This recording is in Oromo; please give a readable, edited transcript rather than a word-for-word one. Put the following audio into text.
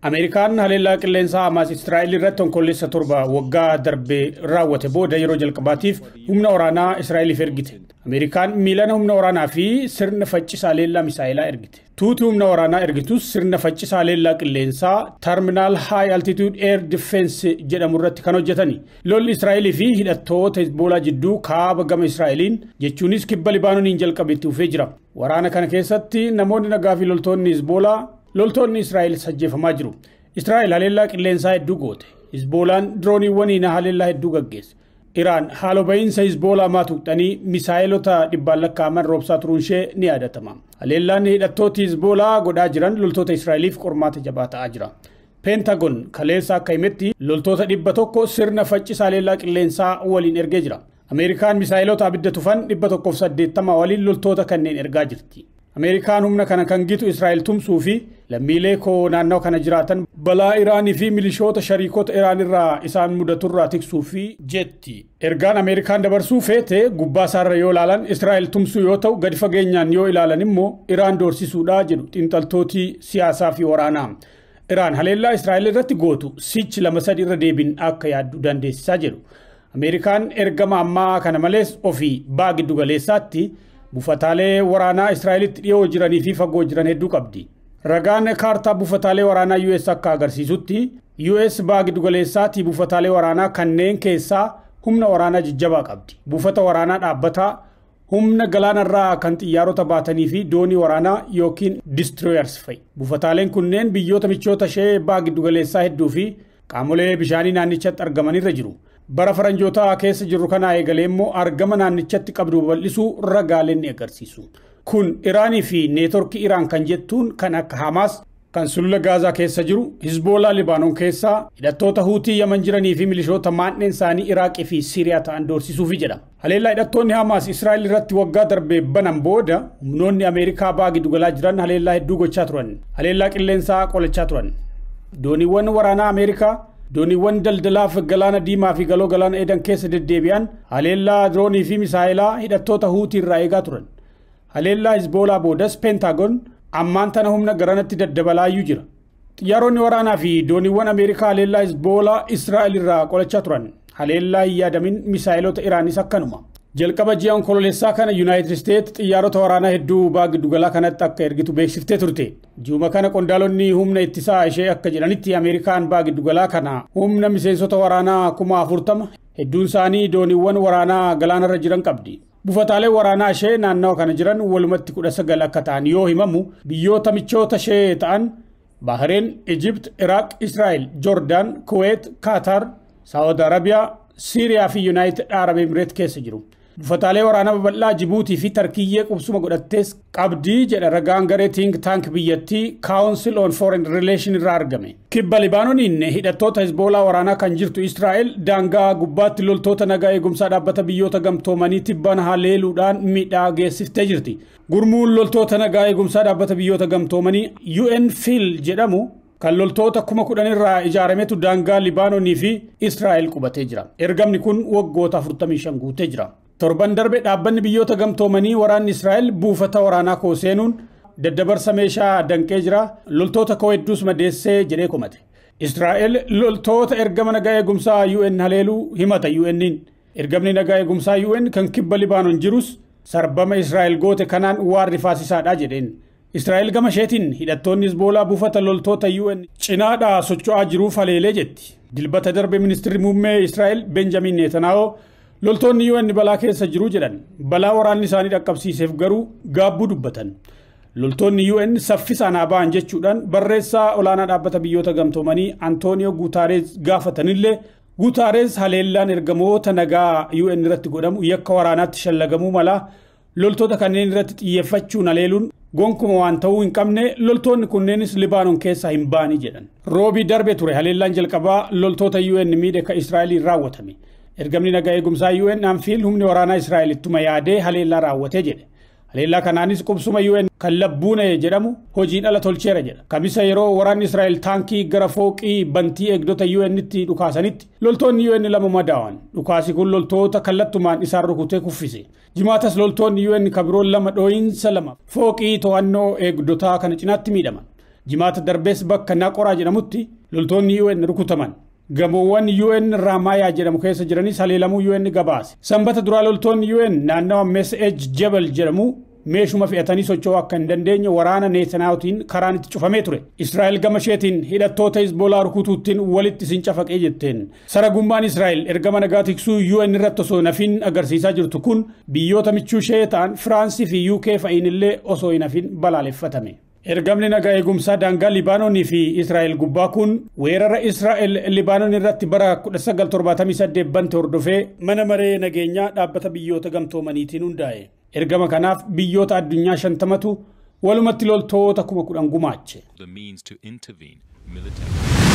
Ameerikaan haleellaa qilleensaa Hamaas Israa'el irratti Onkoloolessa 7 waggaa darbe raawwate booda yeroo jalqabaatiif humna waraanaa Israa'eliif ergite. Ameerikaan miilana humna waraanaa fi sirna faccisaa haleellaa misaa'ilaa ergite. Tuuti humna waraanaa ergitus sirna faccisaa haleellaa qilleensaa Terminal High Altitude Air Defense jedhamu irratti kan hojjetani. Lolli Israa'elii fi hidhattoota Hezbolaa jidduu kaaba gama Israa'eliin, jechuunis kibba Libaanooniin jalqabe, itti fufee jira. Waraana kana keessatti namoonni nagaa fi loltoonni Hezbolaa, loltoonni Israa'el ajjeefamaa jiru. Israa'el haleellaa qilleensaa hedduu goote. Hezbolaan dirooniiwwaniin haleellaa hedduu gaggeesse. Iraan haaloo bahiinsa Hezbolaa maatuqxanii misaa'ilota dhibbaan lakkaa'aman roobsaa turuun ishee ni yaadatama. Haleellaan hidhattooti Hezbolaa godhaa jiran loltoota Israa'eliif qormaata jabaa ta'aa jira. Pentagon kaleessa akka himetti loltoota 100 sirna faccisaa haleellaa qilleensaa waliin ergee jira. Ameerikaan misaa'ilota abidda tufan 180 waliin loltoota kanneen ergaa jirti. Ameerikaan humna kana kan gitu Israa'el tumsuu fi lammiilee koo naannoo kana jiraatan balaa Iraanii fi milishoota shariikota Iraan irraa isaan mudaturraa tiksuu fi jetti. Ergaan Ameerikaan dabarsuu feete gubbaa isaarra yoo ilaalan Israa'el tumsuu yoo ta'u, gadi fageenyaan yoo ilaalan immoo Iraan doorsisuudha jedhu xiinxaltooti siyaasaa fi waraanaa. Iraan haleellaa Israa'el irratti gootu sichi lama sadi irra deebiin akka yaaddu dandeessisaa jedhu. Ameerikaan ergama ammaa kana malees ofii ba'a giddu galeessaatti buufataalee waraanaa Israa'elitti dhiyoo jiranii fi fagoo jiran hedduu qabdi. Ragaan kaartaa buufataalee waraanaa US akka agarsiisutti, US ba'a giddu galeessaatti buufataalee waraanaa kanneen keessaa humna waraanaa jajjabaa qabdi. Buufata waraanaa dhaabbataa, humna galaanarraa kan xiyyaarota baatanii fi doonii waraanaa yookiin destroyers fa'i. Buufataaleen kunneen biyyoota michoota ishee ba'a giddu galeessaa hedduu fi qaamolee bishaanii naannichatti argamanirra jiru. Bara faranjootaa keessa jirru kanaa eegalee immoo argama naannichatti qabdu babal'isuu ragaaleen ni agarsiisu. Kun Iraanii fi neetworkii Iraan kan jettuun kan akka Hamaas kan sulula Gaazaa keessa jiru, Hizboolaa Libaanoon keessaa, hidhattoota Huutii Yaman jiranii fi milishoota maandheen isaanii Iraaqii fi Siiriyaa ta'an doorsisuufi jedha. Haleellaa hidhattoonni Hamaas Israa'el irratti waggaa darbe banan booda humnoonni Ameerikaa ba'a giddugalaa jiran haleellaa hedduu gochaa turan. Haleellaa qilleensaa qolachaa turan. Dooniiwwan waraanaa Ameerikaa, dooniiwwan daldalaaf galaana Diimaa fi galoo galaana Edan keessa deddeebi'an haleellaa diroonii fi misaa'ilaa hidhattoota Huutii irraa eegaa turan. Haleellaa Hizboolaa boodas Peentaagon ammaan tana humna garanatti daddabalaayyuu jira. Xiyyaaronni waraanaa fi dooniiwwan Ameerikaa haleellaa Hizboolaa Israa'el irraa qolachaa turan. Haleellaa hin yaadamin misaa'ilota Iraanis akkanuma. Jalqaba ji'a Onkoloolessaa kana Yuunaayitid Isteet xiyyaarota waraanaa hedduu ba'a giddugala kanatti akka ergitu beeksiftee turte. Ji'uma kana qondaalonni humna ittisaa ishee akka jedhanitti, Ameerikaan ba'a giddugalaa kana humna miseensota waraanaa 40,000, hedduun isaanii dooniiwwan waraanaa galaanarra jiran qabdi. Buufataalee waraanaa ishee naannawa kana jiran walumatti 19 akka ta'an yoo himamu, biyyoota michoota ishee ta'an Bahareen, Ijipt, Iraaq, Israa'el, Joordaan, Kuweet, Kaatar, Saawud Arabiyaa, Siiriyaa fi Yuunaayitid Arab Emireet keessa jiru. Buufataalee waraanaa babal'aa Jibuutii fi Tarkiyyee qubsuma godhattees qabdii jedha ragaan garee Think Tank biyyattii Council on Foreign Relation irraa argame. Kibba Libaanooniin hidhattoota Hezbolaa waraanaa kan jirtu Israa'el daangaa gubbaatti loltoota nagaa eegumsaa dhaabbata Biyyoota Gamtoomanii tibbana haleeluudhaan miidhaa geessiftee jirti. Gurmuun loltoota nagaa eegumsaa dhaabbata Biyyoota Gamtoomanii UNIFIL jedhamu kan loltoota 10,000 irraa ijaarametu daangaa Libaanoonii fi Israa'el qubatee jira. Ergamni kun waggoota 45 guutee jira. Torban darbe dhaabbanni Biyyoota Gamtoomanii waraanni Israa'el buufata waraanaa koo seenuun daddabarsa meeshaa danqee jira, loltoota koo hedduus madeessee jedhee komate. Israa'el loltoota ergama nagaa eegumsaa UN haleeluu himata UN'n. Ergamni nagaa eegumsaa UN kan kibba Libaanoon jirus sarbama Israa'el goote kanaan waan rifaasisaadha jedheen. Israa'el gama isheetiin hidhattoonni Hizboolaa buufata loltoota UN cinaadhaa socho'aa jiruuf haleelee jetti. Dilbata darbe ministirri muummee Israa'el Benjamin Netanyahu loltoonni UN balaa keessa jiru jedhan. Balaa waraanni isaanii dhaqqabsiiseef garuu gaabbuu dubbatan. Loltoonni UN saffisaan haa ba'an jechuudhaan barreessaa olaanaa dhaabbata Biyyoota Gamtoomanii Antooniyoo Guutaareez gaafatanillee, Guutaareez haleellaan ergamoota nagaa UN irratti godhamu yakka waraanaatti shallagamuu mala, loltoota kanneen irratti xiyyeeffachuun haleeluun gonkuma waan ta'uu hin qabne, loltoonni kunneenis Libaanoon keessaa hin ba'anii jedhan. Roobii darbe ture haleellaan jalqabaa loltoota UN miidhe ka Israa'eliin raawwatame. Ergamni nagaa eegumsaa UN UNIFIL humni waraanaa Israa'el ittuma yaadee haleellaa raawwatee jedhe. Haleellaa kanaanis qubsuma UN kan Labbuune jedhamu hojiin ala tolcheera jedha. Kamisa yeroo waraanni Israa'el taankii gara fooqii bantii eegdota UN'tti dhukaasanitti loltoonni UN lama madaawan. Dhukaasi kun loltoota kallattumaan isaan rukutee kuffise. Jimaatas loltoonni UN kabiroon lama dhoo'insa lama fooqii to'annoo eegdotaa kana cinaatti miidhaman. Jimaata darbees bakka Naqoraa jedhamutti loltoonni UN rukutaman. Gamoowwan UN Raamaayaa jedhamu keessa jiranis haleelamuu UN gabaase. Sanbata duraa loltoonni UN naannawa Mes'ej Jebel jedhamu meeshuma fe'atanii socho'uu akka hin dandeenye waraana Netanyahuutiin karaan itti cufamee ture. Israa'el gama isheetiin hidhattoota Hizboolaa rukutuuttiin walitti isin cafaqee jetteen. Saragummaan Israa'el ergama nagaa tiksuu UN irratti osoo nafin agarsiisaa jirtu kun biyyoota michuu ishee ta'an Firaansii fi UK fa'iin illee osoo hin hafin balaaleffatame. Ergamni nagaa eegumsaa daangaa Libaanoonii fi Israa'el gubbaa kun weerara Israa'el Libaanoon irratti bara 1978 bante hordofee mana maree nageenyaa dhaabbata biyyoota gamtoomaniitiin hundaa'e. Ergama kanaaf biyyoota addunyaa 50tu walumatti loltoota 10,000 gumaache. The means to intervene militarily.